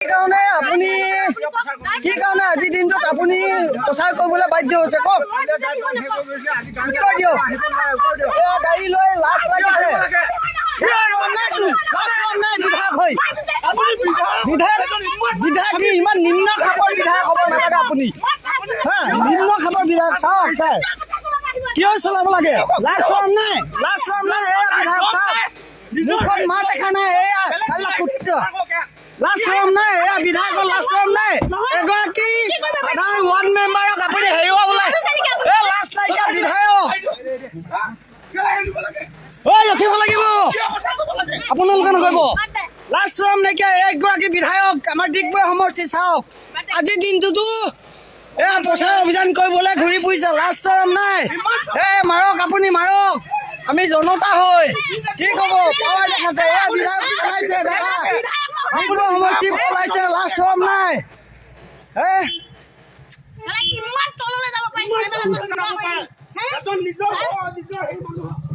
কাৰণে আপুনি কি কাৰণে আজিৰ দিনটোত আপুনি প্ৰচাৰ কৰিবলৈ বাধ্য হৈছে, কওক, উত্তৰ দিয়ক। এয়া গাড়ী লৈ লাজ লাগিছে। লাজ চৰম নাই বিধায়ক হৈ। বিধায়ক বিধায়ক কি ইমান নিম্ন খাপৰ বিধায়ক হ'ব নালাগে আপুনি। হা, নিম্ন খাপৰ বিধায়ক। চাওক ছাৰ, কিয় চলাব লাগে? লাজ চৰম নাই, লাজ চৰম নাই। এয়া বিধায়ক, চাওক, মুখত মাত দেখা নাই। এয়া চাল্লা কুত্তা, লাজ চৰম নাই। এয়া বিধায়কৰ লাজ চৰম নাই। এগৰাকী সাধাৰণ ৱাৰ্ড মেম্বাৰক আপুনি হেৰুৱাবলৈ। এ লাজ নাইকিয়া বিধায়ক। ঐ, ৰখিব লাগিব, আপোনালোকে নকৰিব। লাজ চৰম নাইকিয়া এগৰাকী বিধায়ক আমাৰ ডিগবৈ সমষ্টি। চাওক, আজিৰ দিনটোতো এয়া প্ৰচাৰ অভিযান কৰিবলৈ ঘূৰি ফুৰিছে। লাজ চৰম নাই। এ মাৰক, আপুনি মাৰক। আমি জনতা হৈ কি ক'ব? পাৱাৰ দেখাইছে। এয়া বিধায়ক পলাইছে, দেখা, ডিগবৈ সমষ্টি পলাইছে। লাজ চৰম নাই। এ ইমান তললৈ যাব পাৰি? এজন নিজৰ নিজৰ সেই মানুহ।